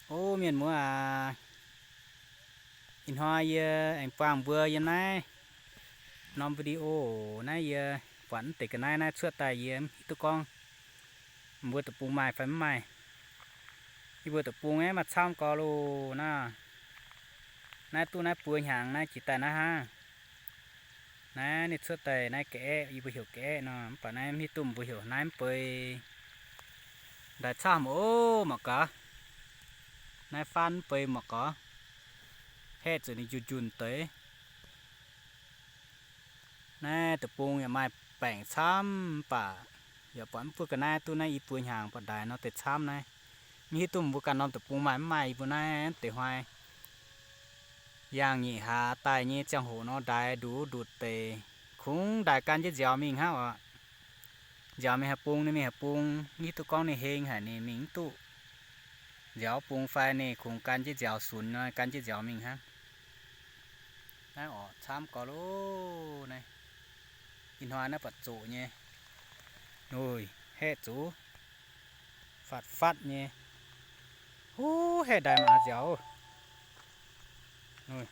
O mienh muoz aac, ih hnoi yie aengx buangh mbuo yiem naaiv norm video naaiv, yie buatc mv deix ga'naaiv naaiv cuotv daaih, yie mv hiuv duqv gorngv mbuo deic-bung maaih fai mv maaih. Yie mbuo deic-bung aeqv, maaih camv gorx loh naaiv. Naaiv duqv naaiv buo hnyangx naaiv jiex daaih naaiv hnangv. Naaiv ninh cuotv daaih naaiv ga'aeqv, yie mbuo heuc ga'aeqv nor, mv baac naaiv mv hiuv duqv mbuo heuc naaiv mv bei. Ndaix camv oc, mangc gaax. Naaiv faanv mv bei mangc gaax. Haeqv zuqc ninh njunh njunh deix. Naaiv deic-bung yaac maaih baengc camv, mv baac yaac buatc mv buov ga'naaiv duqv naaiv i buo hnyangx buatc ndaix nor deix camv naaiv. Mv hiuv duqv mbuo ganh norm deic-bung maaih mv maaih, i mbuo naaiv deix hnoi yangh nyeic hlaax daaih nyei ziangh hoc nor, ndaix nduqc nduqc deix, kungx ndaix gan jienv nziaaux mingh hnangv oc. Nziaaux mingh haaix bung ninh mingh haaix bung, mv hiuv duqv gorngv ninh heng haic ninh mingh mv duqv nziaaux bung fai ninh kungx gan jienv nziaaux sunx nor, gan jienv nziaaux mingh hnangv. Naaiv oc, camv gorx loh naaiv. Ih hnoi naaiv buatc zoqc nyei. Nuih, haeqv zuqc fatv fatv nyei. Huv, haeqv ndaix mangc nziaaux. Nuih,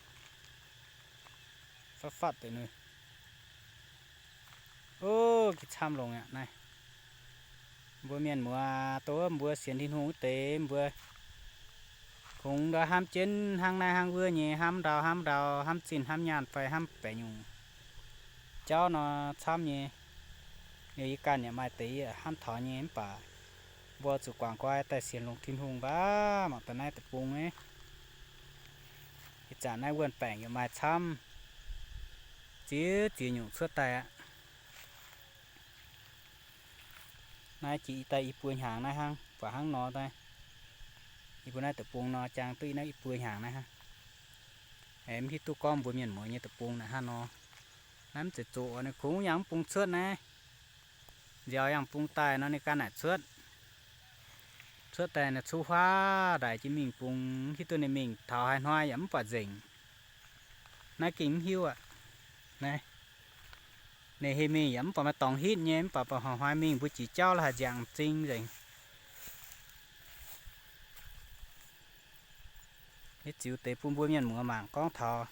fatv fatv deix nuih. O, gih camv longx aqv naaiv. Mbuo mienh muoz, dongh wuov mbuo sienx Tin-Hungh wuov deix mbuo kungx ndau hnamv jienv hnangv naaiv hnangv wuov nyei, hnamv ndau hnamv ndau, hnamv zinh hnamv nyaanh fai hnamv baeqc nyungc jauv nor camv nyei. Liuz yie ganh yaac maaih deix yie hnamv taux nyei, mv baac mbuo zuqc guangc guai daaih sienx longx Tin-Hungh mbac. Mangc daaih naaiv deic-bung naaiv, ih zanc naaiv wuonh baengc yaac maaih camv, ziex ziex nyungc cuotv daaih aqv. Naaiv jiex daaih i buo hnyangx naaiv hnangv, buatc hnangv nor daaih. Yie mbuo naaiv deic-bung nor jangx duqv naaiv i buo hnyangx naaiv hnangv. Aengx mv hiuv duqv gorngv mbuo mienh muoz nyei deic-bung naaiv hnangv nor. Naaiv mv zeiz zoqc, ninh kungx yangh mv bung cuotv naaiv. Nziaaux yangh bung daaih nor ninh ganh naaic cuotv. Cuotv daaih ninh cuv huaav ndaix jiex mingh bung, mv hiuv duqv ninh mingh taux haaix hnoi yaac mv buatc nzengc. Naaiv gengh mv hiuv aqv. Naaiv, ninh heh mingh yaac mv baac maaih dorngx hitv nyei, mv baac baac hnoi-hnoi mingh mbuo jiex jauv la'haaix nziangx m'zing nzengc. Yie ziux deix bun mbuo mienh muoz mangc gorngv taux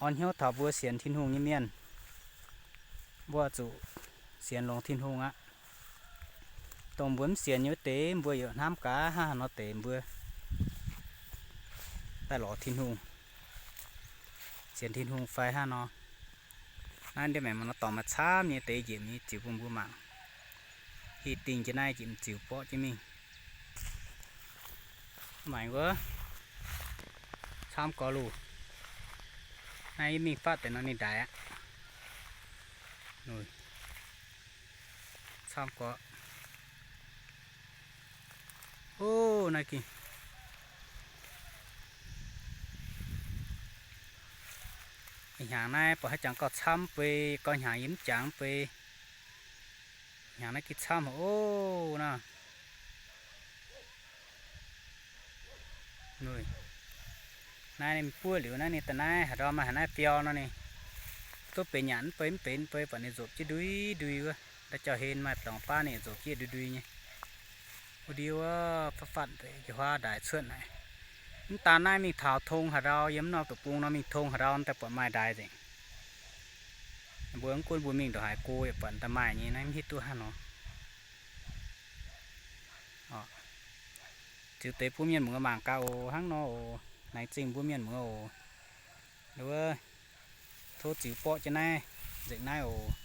orn hnyouv taux mbuo sienx Tin-Hungh nyei mienh, mbuo zuqc sienx longx Tin-Hungh aqv. Dongh mbuo mv sienx nyei wuov deix, mbuo yaac hnamv gaax hnangv haaix nor deix mbuo daaih lorz Tin-Hungh, sienx Tin-Hungh fai hnangv nor. Naaiv ndiev maengx maaih nor dorngx maaih camv nyei deix njiec mingh ziux bun mbuo mangc. Hi dingh jienv naaiv njiec m'ziux borqv jienv mingh. Maengx wuov, camv gorx luh. Naaiv yie mingh fatv deix nor ninh ndaix aqv. Camv gorx. O, naaiv gengh, ih hnyangx naaiv buatc haaix jangx gauh camv bei, gauh hnyangx yie mv jangx bei. Hnyangx naaiv gengh camv haic o. Naaiv, naaiv ninh buov liuz naaiv ninh daaih naaiv haaix ndau maaih haaix naaiv biau nor ninh duqv benx nyanc mv bei mv benx mv bei, buatc ninh nzopc jienv ndui ndui wuov. Ndau jauv-hlen maaih dorngx baav ninh nzopc jienv ndui ndui nyei. Wuov ndiev wuov fatv fatv njiec huaav ndaix cuotv naaic. Mv daan naaiv mingh taux tong haaix ndau, yiem mv norm deic-bung nor mingh tong haaix ndau daaih buatc maaih ndaix nzengc. Mbuo mv gunv mbuo mingh ndongc haaix go yaac buatc daaih maaih nyei, naaiv mv hiuv duqv hnangv nor. Ziux deix bun mienh muoz mangc gaax oc. Hnangv nor oc. Laengz zingh mbuo mienh muoz oc. Wuov, tov ziux borqv jienv naaiv, nzengc naaiv oc.